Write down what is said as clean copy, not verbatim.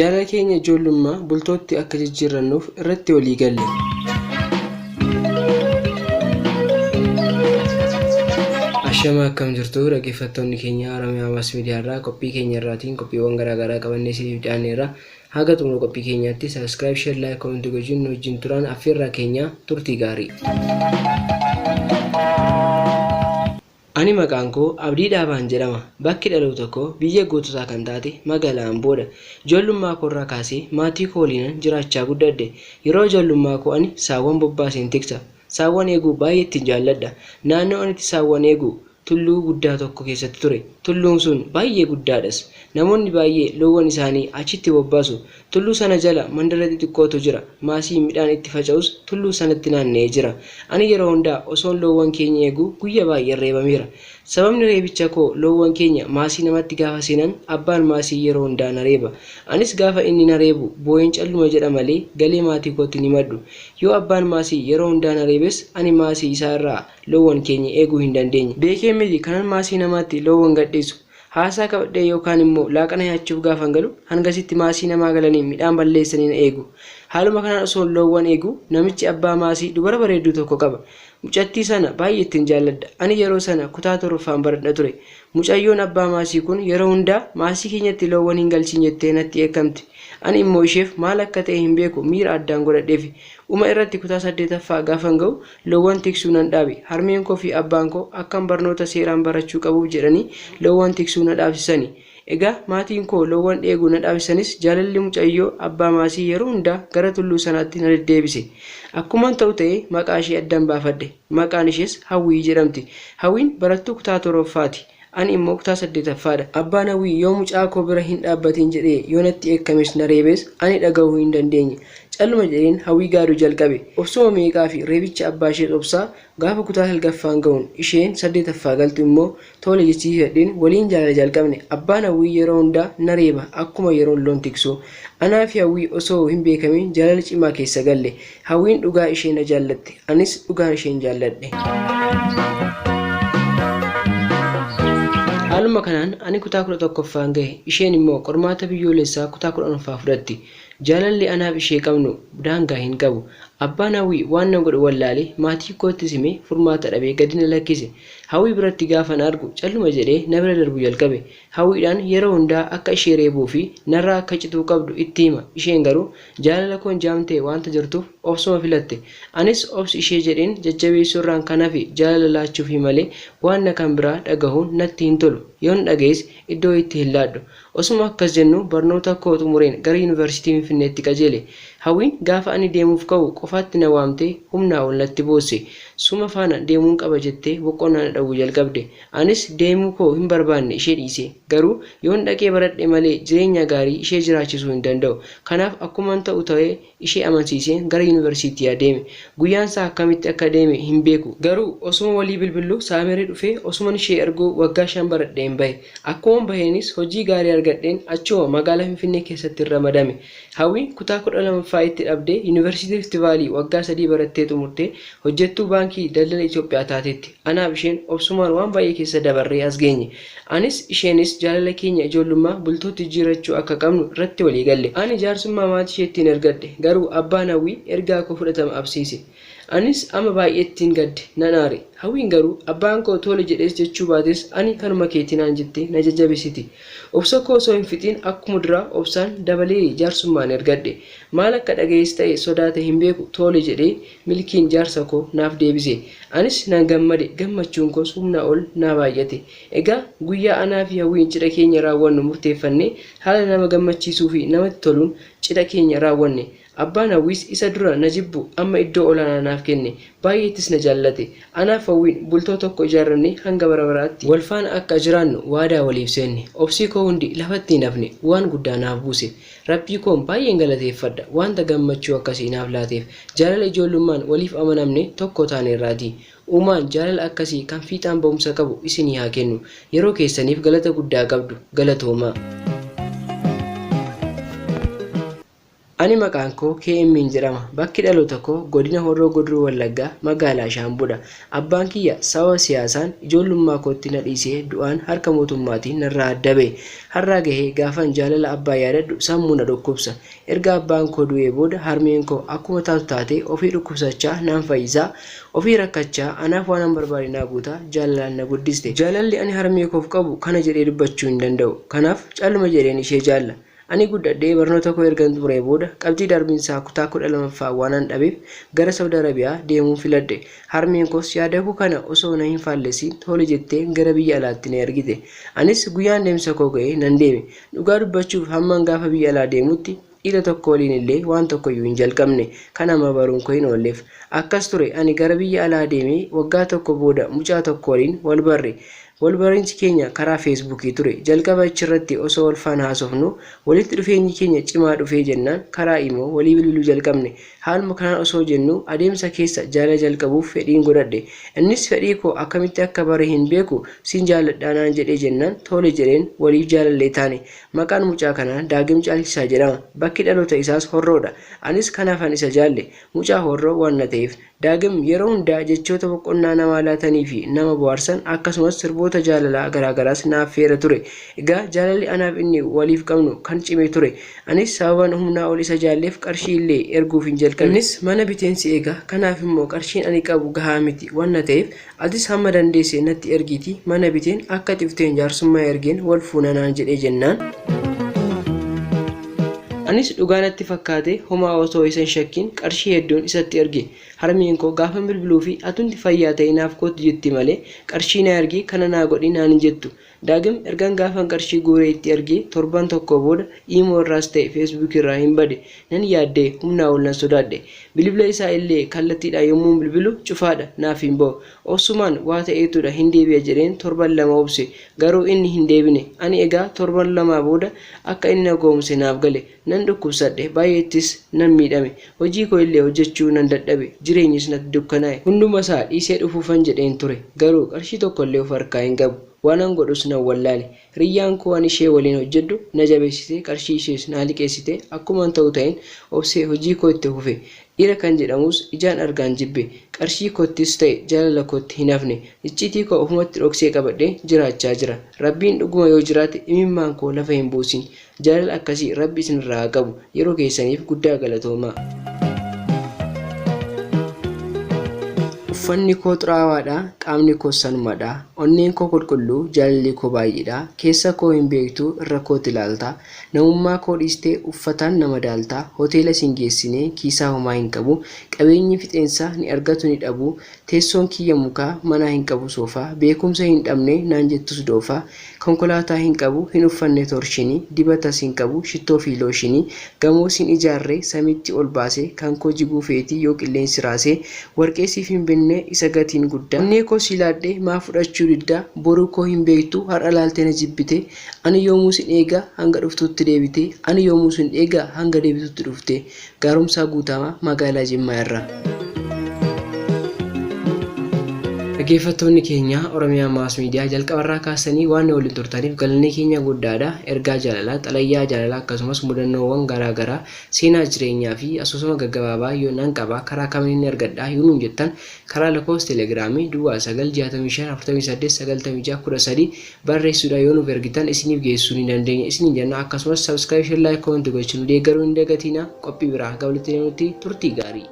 Jaalala keenya ijoollummaa bultootti akka jijjiirrannuuf irratti walii galle. Ashama akkam jirtu dhaggeeffattoonni keenya Oromiyaa Maas Miidiyaa irraa qophii keenya irraatiin qophiiwwan garaa garaa qabannee isiniif dhiyaanneerra. Haga xumura qophii keenyaatti subscribe, share, like, comment gochuun nu wajjin turaan affeerraa keenya turtii gaarii. Ani maqaan koo Abdii Dhaabaan jedhama. Bakki dhaloota koo biyya goototaa kan taate magaalaa Amboodha. Ijoollummaa koorraa kaasee maatii koo waliinan jiraachaa guddadhe. Yeroo ijoollummaa koo ani saawwan bobbaaseen tiksa. Saawwan eeguu baay'ee ittiin jaalladha. Naannoo ani itti saawwan eegu tulluu guddaa tokko keessatti ture. Tulluun sun baay'ee guddaadhas. Namoonni baay'ee loowwan isaanii achitti bobbaasu. Tulluu sana jala mandara xixiqqootu jira. Maasiin midhaan itti faca'us tulluu sanatti naanna'ee jira. Ani yeroo hundaa osoon loowwan keenya eeguu guyya baay'een reebameera. Sababni reebicha koo loowwan keenya maasii namatti gaafa seenan abbaan maasii yeroo hundaa na reeba. Anis gaafa inni na reebu boo'een calluma jedha malee galee maatii kootti hin himadhu. Yoo abbaan maasii yeroo hundaa na reebes ani maasii isaa irraa loowwan keenya eeguu hin dandeenye. Beekee miti kanan maasii namaatti loowwan gadhiisu. Haasaa qabadhee yookaan immoo laaqana nyaachuuf gaafan galu hangasitti maasii namaa galanii midhaan balleessanii na eegu. Haaluma kanaan osoon loowwan eeguu namichi abbaa maasii dubara bareedduu tokko qaba. Mucattii sana baay'eettin jaalladha. Ani yeroo sana kutaa torbaffaan baradha ture. Mucayyoon abbaa maasii kun yeroo hundaa maasii keenyatti loowwan hin galchiin jettee natti dheekkamti. Ani immoo isheef maal akka ta'e hin beeku miira addaan godhadheefi. Dhuma irratti kutaa saddeetaffaa gaafan ga'u loowwan tiksuu nan dhaabe. Harmeen koo fi abbaan koo akkan barnoota seeraan barachuu qabuuf jedhanii loowwan tiksuu na dhaabsisani. Egaa maatiin koo loowwan eeguu na dhaabsisanis jaalalli mucayyoo abbaa maasii yeroo hundaa gara tulluu sanaatti na deddeebise. Akkuman ta'u ta'ee maqaa ishee addan baafadhe. Maqaan ishees Hawwii jedhamti. Hawwiin barattuu kutaa torbaffaati. Ani immoo kutaa saddeetaffaadha. Abbaan Hawwii yoo mucaa koo bira hin dhaabbatin jedhee yoo natti dheekkames na reebes ani dhagahuu hin dandeenye. Calluma jedheen Hawwii gaaduu jalqabe. Obsuma meeqaa fi reebicha abbaa ishees obsaa gaafa kutaa salgaffaan ga'uun isheen saddeetaffaa galtu immoo tole jechisiifadheen waliin jaalala jalqabne. Abbaan Hawwii yeroo hundaa na reeba akkuma yeroon loon tiksu. Anaa fi Hawwii osoo hin beekamiin jaalala cimaa keessa galle. Hawwiin dhugaa ishee na jaallatte. Anis dhugaan isheen jaalladhe. Haaluma kanaan ani kutaa 11ffaan gahe. Isheen immoo qormaata biyyoolessaa kutaa 10ffaa fudhatti. Jaalalli anaaf ishee qabnu daangaa hin qabu. Abbaan Hawwii waan na godhu wallaalee maatii koottis himee furmaata dhabee gadi na lakkise. Hawwii biratti gaafa na argu calluma jedhee na bira darbuu jalqabe. Hawwiidhaan yeroo hundaa akka ishee reebuu fi narraa akka cituu qabdu itti hima. Isheen garuu jaalala koon jaamtee waanta jirtuuf obsuma filatte. Anis obsi ishee jedheen jajjabeessuu irraan kan hafe jaalala laachuufii malee waanna kan biraa dhagahuun natti hin tolu. Yoon dhagahes iddoo itti hin laadhu. Osuma akkas jennuu barnoota koo xumureen gara Yuunivarsiitii Finfinneetti qajeele. Hawwiin gaafa ani deemuuf ka'u qofaatti na waamtee humnaa ol natti boosse. Suma faana deemuun qaba jettee boqonnaa na dhowwuu jalqabde. Anis deemuu koo hin barbaanne ishee dhiisee. Garuu yoon dhaqee baradhe malee jireenya gaarii ishee jiraachisuu hin danda'u. Kanaaf akkuman ta'u ta'ee ishee amansiiseen gara Yuunivarsiitii adeeme. Guyyaan isaa akkamitti akka deeme hin beeku. Garuu osuma walii bilbilluu saamerri dhufee osuman ishee arguu waggaa 5 baradheen bahe. Akkuman baheenis hojii gaarii argadheen achuma magaalaa Finfinnee keessattin ramadame. Hawwiin kutaa 12ffaa itti dhabdee Yuunivarsiitii Rifti Vaalii waggaa 3 barattee xumurtee hojjettuu Baankii Daldala Itoophiyaa taateetti. Anaaf isheen obsumaan waan baay'ee keessa dabarree as geenye. Anis isheenis jaalala keenya ijoollummaa bultootti jijjiirrachuu akka qabnu irratti walii galle. Ani jaarsummaa maatii isheettiin ergadhe. Garuu abbaan Hawwii ergaa koo fudhatama absiise. Anis amma baay'eettiin gadde. Nan aare. Hawwiin garuu abbaan koo tole jedhes jechuu baates ani kanuma keeti naan jettee na jajjabessiti. Obsa koo osoo hin fixiin akkuma duraa obsaan dabalee jaarsummaan ergadhe. Maal akka dhaga'es ta'e sodaate hin beeku tole jedhee milkiin jaarsa koo naaf deebise. Anis nan gammade, gammachuun koos humnaa ol naa baay'ate. Egaa guyyaa anaa fi Hawwiin cidha keenya raawwannu murteeffannee haala nama gammachiisuu fi namatti toluun cidha keenya raawwanne. Abbaan Hawwiis isa dura na jibbu amma iddoo olaanaa naaf kenne. Baay'eettis na jaallate. Anaaf Hawwiin bultoo tokko ijaarrannee hanga bara baraatti wal faana akka jiraannu waadaa waliif seenne. Obsii koo hundi lafatti hin hafne. Waan guddaa naaf buuse. Rabbii koon baay'een galateeffadha wanta gammachuu akkasii naaf laateef. Jaalala ijoollummaan waliif amanamne tokko taaneerraatii. Uumaan jaalala akkasii kan fiixaan ba'umsa qabu isinii haa kennu. Yeroo keessaniif galata guddaa qabdu. Galatoomaa. Ani maqaan koo KM'n jedhama. Bakki dhaloota koo godina Horroo Guduruu Wallaggaa magaalaa Shaambuudha. Abbaan kiyya sababa siyaasaan ijoollummaa kootti na dhiisee du'aan harka mootummaatiin narraa adda ba'e. Har'aa gahee gaafan jaalala abbaa yaadadhu sammuu na dhukkubsa. Erga abbaan koo du'ee booda harmeen koo akkuma taatu taatee ofii dhukkubsachaa naan fayyisaa, ofii rakkachaa anaaf waanan barbaade naa guutaa jaalalaan na guddiste. Jaalalli ani harmee koof qabu kana jedhee dubbachuu hin danda'u. Kanaaf calluma jedheen ishee jaalla. Ani guddadhee barnoota koo ergan xumuree booda qabxii darbinsaa kutaa 12ffaa waanan dhabeef gara Saudi Arabiyaa deemuun filadhe. Harmeen koos yaada koo kana osoo na hin faallessiin tole jettee gara biyya alaatti na ergite. Anis guyyaan deemsa koo ga'ee nan deeme. Dhugaa dubbachuuf hamman gaafa biyya alaa deemutti dhiira tokko waliin illee waan tokkoyyuu hin jalqabne. Kan amma baruun koo hin oolleef. Akkas ture ani gara biyya alaa deemee waggaa tokko booda mucaa tokko waliin wal barre. Wal bariinsi keenya karaa Feesbuukii ture. Jalqaba achirratti osoo wal faana haasofnuu walitti dhufeenyi keenya cimaa dhufee jennaan karaa imo walii bilbiluu jalqabne. Haaluma kanaan osoo jennuu adeemsa keessa jaalala jalqabuuf fedhiin godhadhe. Innis fedhii koo akkamitti akka bare hin beeku sin jaalladhaa naan jedhee jennaan tole jedheen waliif jaalallee taane. Maqaan mucaa kanaa Daagim Caalchisaa jedhama. Bakki dhaloota isaas Horroodha. Anis kanaafan isa jaalle. Mucaa Horroo waan na ta'eef. Daagim yeroo hundaa jechoota boqonnaa namaa laatanii fi nama bohaarsan akkasumas sirboota jaalalaa garaagaraas na affeera ture. Egaa jaalalli anaaf inni waliif qabnu kan cime ture. Anis sababan humnaa ol isa jaalleef qarshii illee erguufin jalqabe. Innis mana biteen si eega, kanaaf immoo qarshiin ani qabu gahaa miti wanna ta'eef atis hamma dandeesse natti ergiitii mana biteen akka xifteen jaarsummaa ergeen wal fuuna naan jedhee jennaan. Anis dhugaa natti fakkaatee homaa osoo isa hin shakkiin qarshii hedduun isatti erge. Harmeen koo gaafan bilbiluufi atumti fayyaa ta'i naaf koottu jetti malee qarshii naa ergi kana naa godhi naan hin jettu. Daagim ergan gaafan qarshii guuree itti ergee torban tokkoo booda imo irraas ta'e Facebook irraa hin bade. Nan yaadda'e, humnaa ol nan sodaadhe. Bilbila isaa illee kallattiidhaan yommuun bilbilu cufaadha, naaf hin ba'u. Obsumaan waa ta'eetudha hin deebi'a jedheen torban 2 obse. Garuu inni hin deebine. Ani egaa torban lamaa booda akka inni na gowomse naaf gale. Nan dhukkubsadhe, baay'eettis nan miidhame. Hojii koo illee hojjechuu nan dadhabe, jireenyis natti dukkanaa'e. Hunduma isaa dhiisee dhufuufan jedheen ture. Garuu qarshii tokko illee of harkaa hin qabu. Waanan godhus nan wallaale. Hiriyyaan koo an ishee waliin hojjedhu na jabeessitee qarshii ishees naa liqeessitee akkuman ta'u ta'een obsee hojii koo itti fufe. Dhiira kan jedhamus ijaan argaan jibbe. Qarshii koottis ta'e jaalala kootti hin hafne. Icciitii koo ofumatti dhoksee qabadheen jiraachaa jira. Rabbiin dhuguma yoo jiraate imimmaan koo lafa hin buusin. Jaalala akkasii Rabbi isinirraa haa qabu. Yeroo keessaniif guddaa galatoomaa. Uffanni koo xuraawaadha, qaamni koos sanumadha. Onneen koo qulqulluu, jaalalli koo baay'eedha. Keessa koo hin beektu, irra kooti ilaalta. Namummaa koo dhiistee uffataan na madaalta. Hoteela sin geessine, kiisaa homaa hin qabu. Qabeenyi fixeensa, ni argatu ni dhabu. Teessoon kiyya mukaa, manaa hin qabu soofaa. Beekumsa hin dhabne, naan jettus doofaa. Konkolaataa hin qabu, hin uffanne torshinii, Dibatas hin qabu, shittoo fi looshinii, Gamoos hin ijaarre, samiitti ol baase, Kan koo jiguu feeti, yoo qilleensi raase, Warqee siif hin binne, isa gatiin guddaa, Onnee koo sii laadhe, maa fudhachuu didda, Boruu koo hin beektu, har'a laaltee na jibbite, Ani yoomuu sin eega, hanga dhuftutti deebite, Ani yoomuu sin eega, hanga deebitutti dhufte. Gaaromsaa Guutamaa, Magaalaa Jimmaa irraa. Dhaggeeffattoonni keenya Oromiyaa Maas Miidiyaa jalqabarraa kaastanii waan nu waliin turtaniif galanni keenya guddaadha. Ergaa jaalalaa, xalayaa jaalalaa akkasumas mudannoowwan garaa garaa, seenaa jireenyaa fi asoosama gaggabaabaa yoo nan qaba karaa kamiin inni argadha yoo nuun jettan karaa lakkoofsa telegiraamii duwwaa 9 65 48 96 13 barreessuudhaan yoo nuuf ergitan isiniif geessuu ni dandeenya isiniin jenna. Akkasumas subscribe, share, like, comment gochuun nu deeggaruu hin dagatiina. Qophii biraa hanga walitti deemnutti turtii gaarii.